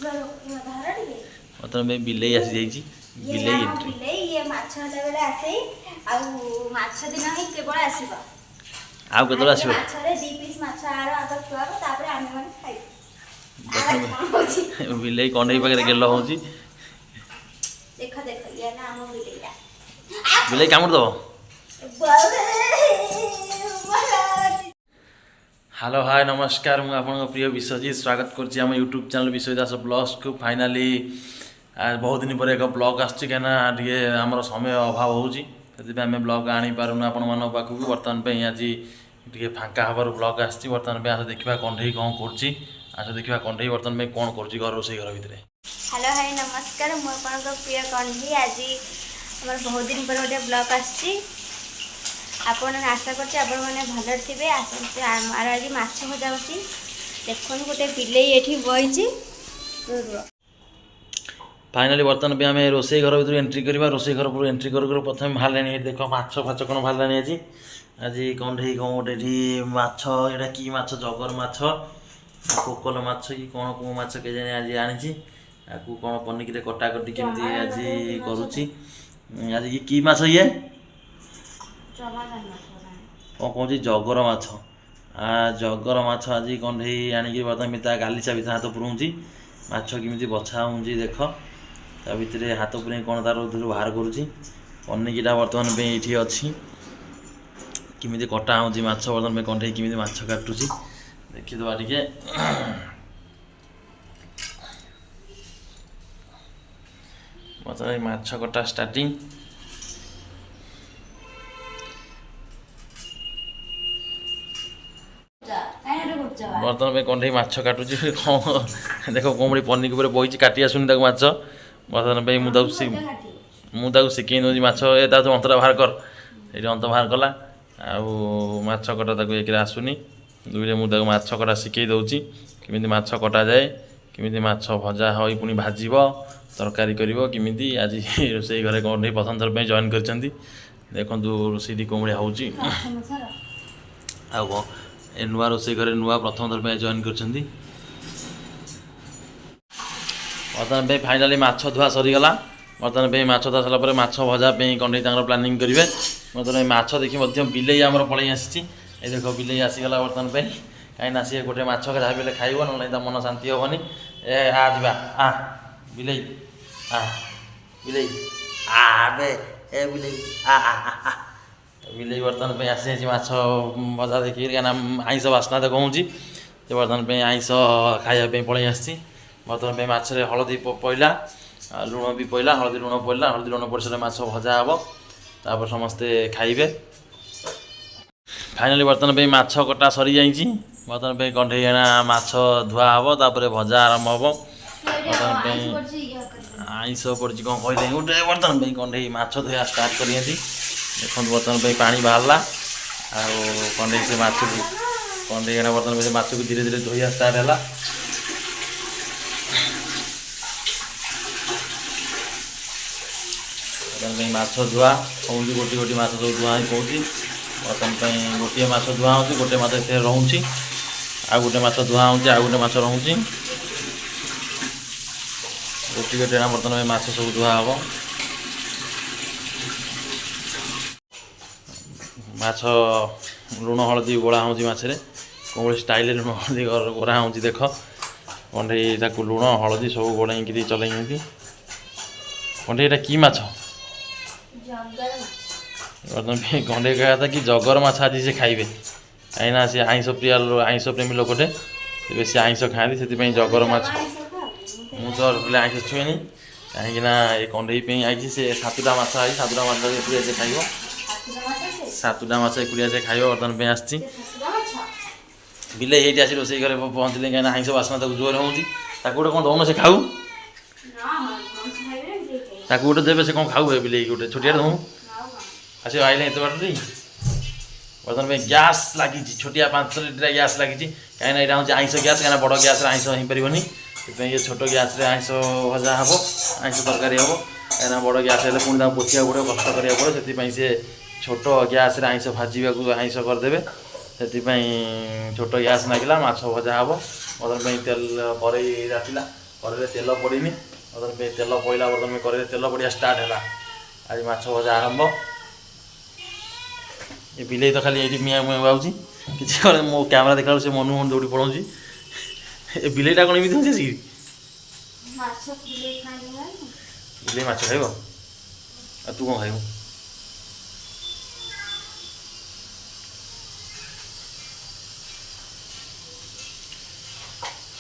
ବର୍ତ୍ତମାନ ପାଇଁ ବିଲେଇ ଆସିଯାଇଛି। ବିଲେଇ ଏଣ୍ଟ୍ରି। ବିଲେଇ ଇଏ ମାଛ ହେଲା ବେଳେ ଆସେ, ଆଉ ମାଛ ଦିନ ହିଁ କେବଳ ଆସିବ। ଆଉ କେତେବେଳେ ଆସିବ? ମାଛରେ 2 ପିସ୍ ମାଛ ଆର ଆଗ ଥୁଆ ହବ, ତାପରେ ଆମେ ମାନେ ଖାଇବୁ। ବିଲେଇ କଣ୍ଢେଇ ପାଖରେ ଗେଲ ହଉଛି। ଦେଖ ଦେଖ, ଇଏ ନା ଆମ ବିଲେଇଟା। ବିଲେଇ କାମୁଡ଼ି ଦବ। ହ୍ୟାଲୋ, ହାଏ, ନମସ୍କାର। ମୁଁ ଆପଣଙ୍କ ପ୍ରିୟ ବିଶ୍ୱଜିତ, ସ୍ୱାଗତ କରୁଛି ଆମ ୟୁଟ୍ୟୁବ୍ ଚ୍ୟାନେଲ୍ ବିଶ୍ୱଜିତ ଦାସ ବ୍ଲଗ୍ସକୁ। ଫାଇନାଲି ବହୁତ ଦିନ ପରେ ଏକ ବ୍ଲଗ୍ ଆସୁଛି, କାହିଁକିନା ଟିକେ ଆମର ସମୟ ଅଭାବ ହେଉଛି, ସେଥିପାଇଁ ଆମେ ବ୍ଲଗ୍ ଆଣିପାରୁନୁ ଆପଣମାନଙ୍କ ପାଖକୁ। ବର୍ତ୍ତମାନ ପାଇଁ ଆଜି ଟିକେ ଫାଙ୍କା ହେବାରୁ ବ୍ଲଗ୍ ଆସିଛି। ବର୍ତ୍ତମାନ ପାଇଁ ଆସ ଦେଖିବା କଣ୍ଢେଇ କ'ଣ କରୁଛି। ଆସ ଦେଖିବା କଣ୍ଢେଇ ବର୍ତ୍ତମାନ ପାଇଁ କ'ଣ କରୁଛି ଘର ରୋଷେଇ ଘର ଭିତରେ। ହ୍ୟାଲୋ, ହାଇ, ନମସ୍କାର। ମୁଁ ଆପଣଙ୍କ ପ୍ରିୟ କଣ୍ଢେଇ। ଆଜି ଆମର ବହୁତ ଦିନ ପରେ ଗୋଟେ ବ୍ଲଗ୍ ଆସିଛି। ଆପଣ ଆଶା କରୁଛି ଆପଣମାନେ ଭଲରେ ଥିବେ। ଆସନ୍ତୁ, ଆମର ଆଜି ମାଛ ଭଜା ହେଉଛି। ଦେଖନ୍ତୁ, ଗୋଟେ ବିଲେଇ ଏଠି ବଇଛି। ଫାଇନାଲି ବର୍ତ୍ତମାନ ପାଇଁ ଆମେ ରୋଷେଇ ଘର ଭିତରୁ ଏଣ୍ଟ୍ରି କରିବା। ରୋଷେଇ ଘର ଉପରୁ ଏଣ୍ଟ୍ରି କରୁ କରୁ ପ୍ରଥମେ ବାହାରିଲାଣି ଏଠି ଦେଖ, ମାଛ ଫାଛ କ'ଣ ବାହାରିଲାଣି ଆଜି। ଆଜି କଣ୍ଢେଇ କ'ଣ ଗୋଟେ ଏଠି ମାଛ, ଏଇଟା କି ମାଛ? ଜଗର ମାଛ, କୋକଲ ମାଛ କି କ'ଣ, କେଉଁ ମାଛ କେଜାଣି ଆଜି ଆଣିଛି। ଆକୁ କ'ଣ ପନିକିରେ କଟାକଟି କେମିତି ଆଜି କରୁଛି। ଆଜି କି ମାଛ ଇଏ? କ'ଣ କହୁଛି? ଜଗର ମାଛ। ଜଗର ମାଛ ଆଜି କଣ୍ଢେଇ ଆଣିକି ବର୍ତ୍ତମାନ ତା ଗାଲିଚା ଭିତରେ ହାତ ପୁରଉଛି। ମାଛ କେମିତି ବଛା ହେଉଛି ଦେଖ। ତା ଭିତରେ ହାତ ପୁରେଇ କ'ଣ ତାର ଭିତରୁ ବାହାର କରୁଛି। ପନିକିଟା ବର୍ତ୍ତମାନ ପାଇଁ ଏଇଠି ଅଛି। କେମିତି କଟା ହେଉଛି ମାଛ, ବର୍ତ୍ତମାନ ପାଇଁ କଣ୍ଢେଇ କେମିତି ମାଛ କାଟୁଛି ଦେଖିଦେବା ଟିକେ। ବର୍ତ୍ତମାନ ମାଛ କଟା ଷ୍ଟାର୍ଟିଂ। ବର୍ତ୍ତମାନ ପାଇଁ କଣ୍ଢେଇ ମାଛ କାଟୁଛି। କ'ଣ ଦେଖ, କଉଁଭଳି ପନିକି ଉପରେ ବଇଛି, କାଟି ଆସୁନି ତାକୁ ମାଛ। ବର୍ତ୍ତମାନ ପାଇଁ ମୁଁ ତାକୁ ଶିଖେଇ ଦେଉଛି ମାଛ। ଏ ତା ଅନ୍ତଟା ବାହାର କର। ଏଇଠି ଅନ୍ତ ବାହାର କଲା। ଆଉ ମାଛ କଟା ତାକୁ ଏକରେ ଆସୁନି, ଦୁଇରେ ମୁଁ ତାକୁ ମାଛ କଟା ଶିଖେଇ ଦେଉଛି, କେମିତି ମାଛ କଟାଯାଏ, କେମିତି ମାଛ ଭଜା ହୋଇ ପୁଣି ଭାଜିବ, ତରକାରୀ କରିବ କେମିତି। ଆଜି ରୋଷେଇ ଘରେ କଣ୍ଢେଇ ପ୍ରଥମ ଥର ପାଇଁ ଜଏନ୍ କରିଛନ୍ତି। ଦେଖନ୍ତୁ ରୋଷେଇଟି କେଉଁ ଭଳିଆ ହେଉଛି। ଆଉ କ'ଣ, ଏ ନୂଆ ରୋଷେଇ ଘରେ ନୂଆ ପ୍ରଥମ ଥର ପାଇଁ ଜଏନ୍ କରିଛନ୍ତି। ବର୍ତ୍ତମାନ ପାଇଁ ଫାଇନାଲି ମାଛ ଧୁଆ ସରିଗଲା। ବର୍ତ୍ତମାନ ପାଇଁ ମାଛ ଧୁଆ ସରିଲା ପରେ ମାଛ ଭଜା ପାଇଁ କଣ୍ଢେଇ ତାଙ୍କର ପ୍ଲାନିଂ କରିବେ। ବର୍ତ୍ତମାନ ପାଇଁ ମାଛ ଦେଖି ମଧ୍ୟ ବିଲେଇ ଆମର ପଳେଇ ଆସିଛି। ଏ ଦେଖ, ବିଲେଇ ଆସିଗଲା ବର୍ତ୍ତମାନ ପାଇଁ। କାହିଁକିନା ସିଏ ଗୋଟେ ମାଛ ଯାହା ବି ହେଲେ ଖାଇବ, ନହେଲେ ତା ମନ ଶାନ୍ତି ହେବନି। ଏ ଆ ଯିବା, ଆ ବିଲେଇ, ଆ ବିଲେଇ, ଆ ବେ, ଏ ବିଲେଇ, ଆ ଆ ଆ। ବିଲେଇ ବର୍ତ୍ତମାନ ପାଇଁ ଆସିଯାଇଛି ମାଛ ଭଜା ଦେଖିକି, କାହିଁକିନା ଆଇଁଷ ବାସ୍ନା ତ କହୁଛି। ସେ ବର୍ତ୍ତମାନ ପାଇଁ ଆଇଁଷ ଖାଇବା ପାଇଁ ପଳେଇ ଆସିଛି। ବର୍ତ୍ତମାନ ପାଇଁ ମାଛରେ ହଳଦୀ ପଇଲା, ଲୁଣ ବି ପଇଲା। ହଳଦୀ ଲୁଣ ପଡ଼ିଲା। ହଳଦୀ ଲୁଣ ପଡ଼ି ସାରିଲେ ମାଛ ଭଜା ହେବ, ତାପରେ ସମସ୍ତେ ଖାଇବେ। ଫାଇନାଲି ବର୍ତ୍ତମାନ ପାଇଁ ମାଛ କଟା ସରିଯାଇଛି। ବର୍ତ୍ତମାନ ପାଇଁ କଣ୍ଢେଇ ଏଣା ମାଛ ଧୁଆ ହେବ, ତାପରେ ଭଜା ଆରମ୍ଭ ହେବ। ବର୍ତ୍ତମାନ ପାଇଁ ଆଇଁଷ ପଡ଼ିଛି କ'ଣ କହିଲେ ଗୋଟେ। ବର୍ତ୍ତମାନ ପାଇଁ କଣ୍ଢେଇ ମାଛ ଧୋଇବା ଷ୍ଟାର୍ଟ କରିଛନ୍ତି। ଦେଖନ୍ତୁ, ବର୍ତ୍ତମାନ ପାଇଁ ପାଣି ବାହାରିଲା ଆଉ କଣ୍ଢେଇ ସେ ମାଛକୁ, କଣ୍ଢେଇ ଏଣା ବର୍ତ୍ତମାନ ପାଇଁ ସେ ମାଛକୁ ଧୀରେ ଧୀରେ ଧୋଇବା ଷ୍ଟାର୍ଟ ହେଲା। ବର୍ତ୍ତମାନ ପାଇଁ ମାଛ ଧୁଆ ହେଉଛି, ଗୋଟି ଗୋଟି ମାଛ ସବୁ ଧୁଆ ହେଇ ପଡ଼ୁଛି। ବର୍ତ୍ତମାନ ପାଇଁ ଗୋଟିଏ ମାଛ ଧୁଆ ହେଉଛି, ଗୋଟେ ମାଛ ଏଥିରେ ରହୁଛି। ଆଉ ଗୋଟେ ମାଛ ଧୁଆ ହେଉଛି, ଆଉ ଗୋଟେ ମାଛ ରହୁଛି। ଗୋଟି ଗୋଟି ଏଣା ବର୍ତ୍ତମାନ ପାଇଁ ମାଛ ସବୁ ଧୁଆ ହେବ। ମାଛ ଲୁଣ ହଳଦୀ ଗୋଳା ହେଉଛି। ମାଛରେ କେଉଁଭଳି ଷ୍ଟାଇଲରେ ଲୁଣ ହଳଦୀ ଗୋଳା ହେଉଛି ଦେଖ। କଣ୍ଢେଇ ତାକୁ ଲୁଣ ହଳଦୀ ସବୁ ଗୋଳେଇକିରି ଚଲେଇଛନ୍ତି। କଣ୍ଢେଇ, ଏଇଟା କି ମାଛ? ବର୍ତ୍ତମାନ ପାଇଁ କଣ୍ଢେଇ କହିବା କଥା କି ଜଗର ମାଛ ଆଜି ସେ ଖାଇବେ, କାହିଁକିନା ସେ ଆଇଁଷ ପ୍ରିୟ, ଆଇଁଷ ପ୍ରେମୀ ଲୋକଟେ, ସେ ବେଶୀ ଆଇଁଷ ଖାଆନ୍ତି, ସେଥିପାଇଁ ଜଗର ମାଛ। ମୁଁ ତ ଆଇଁଷ ଛୁଏନି, କାହିଁକିନା ଏ କଣ୍ଢେଇ ପାଇଁ ଆଇଛି। ସେ 7ଟା ମାଛ ଆଇଛି, 7ଟା ମାଛ ଏକୁଟିଆ ସେ ଖାଇବ। 7ଟା ମାଛ ଏକୁଟିଆ ସେ ଖାଇବ, ବର୍ତ୍ତମାନ ପାଇଁ ଆସିଛି। ବିଲେଇ ଏଇଠି ଆସି ରୋଷେଇ ଘରେ ପହଞ୍ଚିଲେ, କାହିଁକିନା ଆଇଁଷ ବାସ୍ନା ତାକୁ ଜୋରେ ହେଉଛି। ତାକୁ ଗୋଟେ କ'ଣ ଦଉନ, ସେ ଖାଉ। ତାକୁ ଗୋଟେ ଦେବେ, ସେ କ'ଣ ଖାଉ। ବିଲେଇ ଗୋଟେ ଛୋଟିଆ ଦଉ। ଆସିବ ଆଇଲେ ଏତେ ବାଟରେ। ବର୍ତ୍ତମାନ ପାଇଁ ଗ୍ୟାସ୍ ଲାଗିଛି, ଛୋଟିଆ 5 ଲିଟରିଆ ଗ୍ୟାସ୍ ଲାଗିଛି, କାହିଁକିନା ଏଇଟା ହେଉଛି ଆଇଁଷ ଗ୍ୟାସ୍। କାହିଁକିନା ବଡ଼ ଗ୍ୟାସ୍ରେ ଆଇଁଷ ହେଇପାରିବନି, ସେଥିପାଇଁ ଇଏ ଛୋଟ ଗ୍ୟାସ୍ରେ ଆଇଁଷ ଭଜା ହେବ, ଆଇଁଷ ତରକାରୀ ହେବ। କାହିଁକିନା ବଡ଼ ଗ୍ୟାସ୍ ହେଲେ ପୁଣି ତାକୁ ପୋଛିବାକୁ ପଡ଼ିବ, କଷ୍ଟ କରିବାକୁ ପଡ଼ିବ। ସେଥିପାଇଁ ସେ ଛୋଟ ଗ୍ୟାସ୍ରେ ଆଇଁଷ ଭାଜିବାକୁ ଆଇଁଷ କରିଦେବେ, ସେଥିପାଇଁ ଛୋଟ ଗ୍ୟାସ୍ ଲାଗିଲା। ମାଛ ଭଜା ହେବ। ବର୍ତ୍ତମାନ ପାଇଁ ତେଲ କରେଇ ତାତିଲା। କରେଇରେ ତେଲ ପଡ଼ିନି। ବର୍ତ୍ତମାନ ପାଇଁ ତେଲ ପଡ଼ିଲା। ବର୍ତ୍ତମାନ କରେଇରେ ତେଲ ପଡ଼ିବା ଷ୍ଟାର୍ଟ ହେଲା। ଆଜି ମାଛ ଭଜା ଆରମ୍ଭ। ଏ ବିଲେଇ ତ ଖାଲି ଏଇଠି ମିଆଁ ମିଆଁ ବାଉଛି। କିଛି କରେ ମୋ କ୍ୟାମେରା ଦେଖିଲା ବେଳକୁ ସେ ମନକୁ ମନ ଦୌଡ଼ି ପଳାଉଛି। ଏ ବିଲେଇଟା କ'ଣ ଏମିତି ହେଉଛି ଆସିକି? ମାଛ ବିଲେଇ ଖାଆନ୍ତି ନା? ବିଲେଇ ମାଛ ଖାଇବ? ଆଉ ତୁ କ'ଣ ଖାଇବୁ?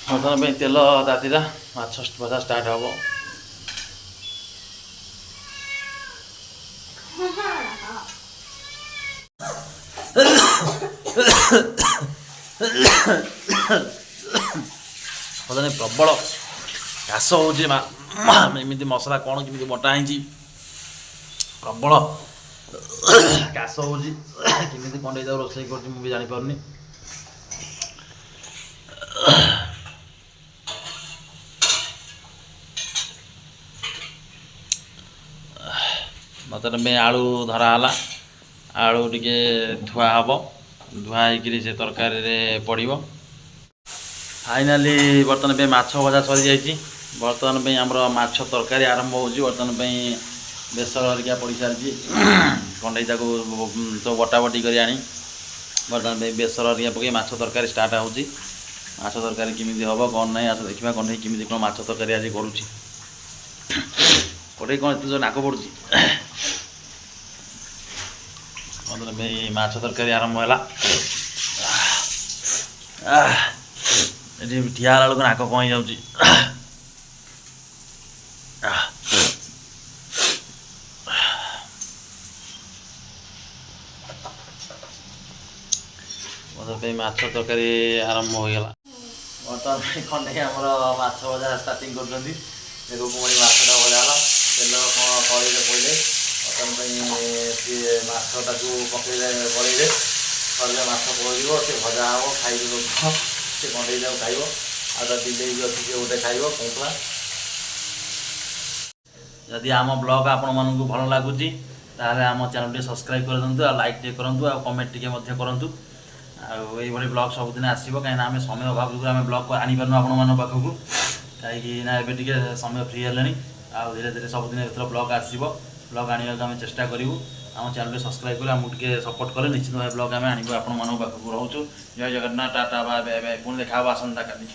ବର୍ତ୍ତମାନ ପାଇଁ ତେଲ ତାତିଲା, ମାଛ ଭଜା ଷ୍ଟାର୍ଟ ହେବ। ବର୍ତ୍ତମାନ ପ୍ରବଳ କାଶ ହେଉଛି। ଏମିତି ମସଲା କ'ଣ କେମିତି ବଟା ହେଇଛି, ପ୍ରବଳ କାଶ ହେଉଛି। କେମିତି କଣ୍ଡେଇ ତାକୁ ରୋଷେଇ କରୁଛି ମୁଁ ବି ଜାଣିପାରୁନି। ବର୍ତ୍ତମାନ ପାଇଁ ଆଳୁ ଧରା ହେଲା। ଆଳୁ ଟିକେ ଧୁଆ ହେବ, ଧୁଆ ହେଇକିରି ସେ ତରକାରୀରେ ପଡ଼ିବ। ଫାଇନାଲି ବର୍ତ୍ତମାନ ପାଇଁ ମାଛ ଭଜା ସରିଯାଇଛି। ବର୍ତ୍ତମାନ ପାଇଁ ଆମର ମାଛ ତରକାରୀ ଆରମ୍ଭ ହେଉଛି। ବର୍ତ୍ତମାନ ପାଇଁ ବେସର ହରିକା ପଡ଼ିସାରିଛି। କଣ୍ଡେଇ ତାକୁ ସବୁ ବଟାବଟି କରି ଆଣି ବର୍ତ୍ତମାନ ପାଇଁ ବେସର ହରିକା ପକାଇ ମାଛ ତରକାରୀ ଷ୍ଟାର୍ଟ ହେଉଛି। ମାଛ ତରକାରୀ କେମିତି ହେବ କ'ଣ ନାହିଁ, ଆସ ଦେଖିବା କଣ୍ଡେଇ କେମିତି କ'ଣ ମାଛ ତରକାରୀ ଆଜି କରୁଛି। କଣ୍ଡେଇ କ'ଣ ଏତେ ଜୋର ନାକ ପଡ଼ୁଛି? ବର୍ତ୍ତମାନ ପାଇଁ ମାଛ ତରକାରୀ ଆରମ୍ଭ ହେଲା। ଏଠି ଠିଆ ହେଲା ବେଳକୁ ନାକ କ'ଣ ହେଇଯାଉଛି। ବର୍ତ୍ତମାନ ପାଇଁ ମାଛ ତରକାରୀ ଆରମ୍ଭ ହୋଇଗଲା। ବର୍ତ୍ତମାନ ପାଇଁ ଖଣ୍ଡେ ଆମର ମାଛ ଭଜା ଷ୍ଟାର୍ଟିଂ କରୁଛନ୍ତି। ଦେଖ ପୁଣି ମାଛଟା ଭଜା ହେଲା, ତେଲ କ'ଣ କଡ଼େଇରେ ପଡ଼ିଲେ। ବର୍ତ୍ତମାନ ପାଇଁ ସିଏ ମାଛଟାକୁ ପକେଇଲେ କଡ଼େଇରେ, କଡ଼େଇରେ ମାଛ ପଡ଼ିବ, ସେ ଭଜା ହେବ, ଖାଇବେ ଲୋକ। ସେ କଣ୍ଡେଇ ତାକୁ ଖାଇବ, ଆଉ ତା ବିଲେଇ ବି ଅଛି, ସିଏ ଗୋଟେ ଖାଇବ କହୁଥିଲା। ଯଦି ଆମ ବ୍ଲଗ୍ ଆପଣମାନଙ୍କୁ ଭଲ ଲାଗୁଛି, ତାହେଲେ ଆମ ଚ୍ୟାନେଲ୍ ଟିକେ ସବସ୍କ୍ରାଇବ୍ କରିଦିଅନ୍ତୁ, ଆଉ ଲାଇକ୍ ଟିକେ କରନ୍ତୁ, ଆଉ କମେଣ୍ଟ ଟିକେ ମଧ୍ୟ କରନ୍ତୁ। ଆଉ ଏଇଭଳି ବ୍ଲଗ୍ ସବୁଦିନ ଆସିବ, କାହିଁକିନା ଆମେ ସମୟ ଅଭାବ ଯୋଗୁଁ ଆମେ ବ୍ଲଗ୍ ଆଣିପାରୁନୁ ଆପଣମାନଙ୍କ ପାଖକୁ। କାହିଁକି ନା ଏବେ ଟିକେ ସମୟ ଫ୍ରି ହେଲେଣି, ଆଉ ଧୀରେ ଧୀରେ ସବୁଦିନ ଏଥର ବ୍ଲଗ୍ ଆସିବ। ବ୍ଲଗ୍ ଆଣିବାକୁ ଆମେ ଚେଷ୍ଟା କରିବୁ। ଆମ ଚ୍ୟାନେଲ୍ଟି ସବସ୍କ୍ରାଇବ୍ କରି ଆମକୁ ଟିକେ ସପୋର୍ଟ କଲେ ନିଶ୍ଚିତ ଭାବେ ବ୍ଲଗ୍ ଆମେ ଆଣିବୁ ଆପଣମାନଙ୍କ ପାଖକୁ। ରହୁଛୁ, Jai Jagannath, tata, bye bye bye. ପୁଣି ଦେଖା ହେବ ଆସନ୍ତାକାଲି।